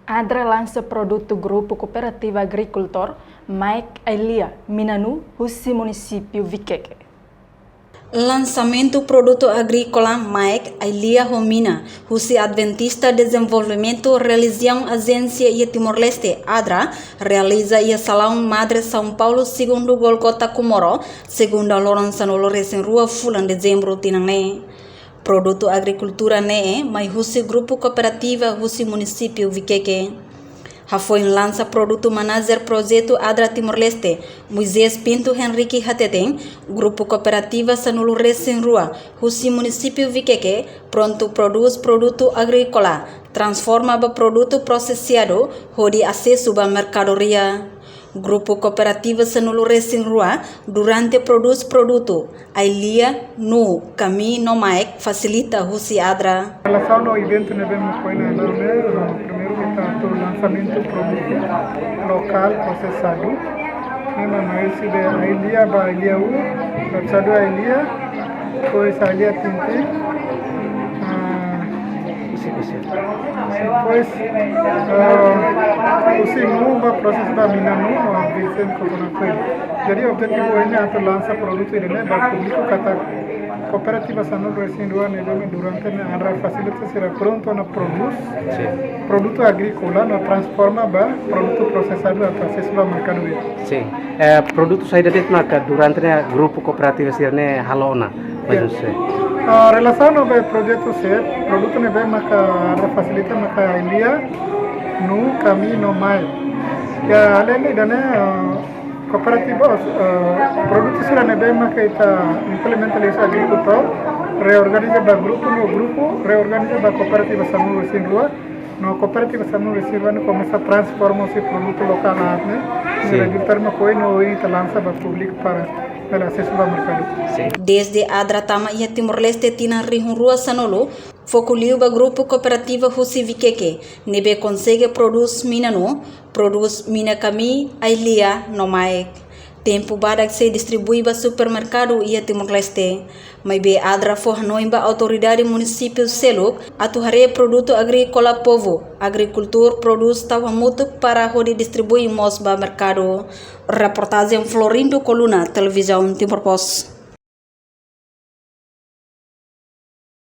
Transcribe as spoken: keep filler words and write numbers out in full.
ADRA lansa produtu Grupu Kooperativa Agrikultór Maek Ailia Minanu husi munisípiu Vikeke. Lansamentu produtu agríkola Maek Ailia ho Mina husi Adventista Dezenvolvimentu Relijiaun Ajénsia iha Timor-Leste, ADRA, realiza iha Salaun Madre São Paulo, Segundu Gólgota Comoro, segunda loron sanulu-resin-rua fulan Dezembru tinan ne'e. Produtu agrikultura ne'e mai husi grupu kooperativa husi munisípiu Vikeke. Hafoin lansa produtu, Manajer Projetu ADRA Timor-Leste, Moisés Pinto Henrique, hateten, grupu kooperativa sanulu-resin-rua husi munisípiu Vikeke prontu prodús produtu agríkola, transforma ba produtu prosesadu hodi asesu ba merkadoria. Grupu kooperativa sanulu-resin-rua durante prodús produtu, Ailia, Nuu, Kamii no Maek fasilita husi ADRA. Relasaun ho eventu ne'ebé mak ohin ha'u hanoin, primeiru ita atu lansamentu produtu lokál prosesadu. Ne'e mak mai husi Ailia ba Ailia um, prosesadu Ailia, depois Ailia Tintin, ah, husi, husi. Depois, ah, husi Nuu ba prosesu ba Mina Nuu, no Vincent Coconut Oil. Jadi, objetivu ne'e atu lansa produtu ida-ne'e ba públiku katak kooperativa sanulu-resin-rua ne'ebé durante ne'e ADRA fasilita sira prontu ona prodús, sin, produtu agríkola no transforma ba produtu prosesadu atu asesu ba merkadoria. Sin. Eh, produtu saida de'it maka durante ne'e grupu kooperativa sira-ne'e halo ona? Ya. Maksud saya. Ah, relasaun ho projetu sira, produtu ne'ebé maka ADRA fasilita maka Ailia, Nuu, Kamii no Maek. Ya, além ida-ne'e, ah, kooperativa, eh, produtu sira ne'ebé maka ita implementa liuhusi agrikultór, reorganiza ba grupu, no grupu reorganiza ba kooperativa sanulu-resin-rua, no kooperativa sanulu-resin-rua ne'e komesa transforma husi produtu lokál ne'e, sin, rezultadu mak ohin, no ohin ita lansa ba públiku para bele asesu ba merkadu. Sin. Dezde ADRA tama iha Timor-Leste tinan rihun rua sanulu, foku liu ba grupu kooperativa husi Vikeke, ne'ebé konsege prodús mina nuu, prodús mina kamii, ailia no maek. Tempu badak sei distribui ba supermerkadu iha Timor-Leste. Maibé ADRA fó hanoin ba autoridade munisípiu seluk atu haree produtu agríkola povu, agrikultór prodús tau hamutuk para hodi distribui mós ba merkadu. Reportajen Florindo Coluna, Televizaun Timor Post.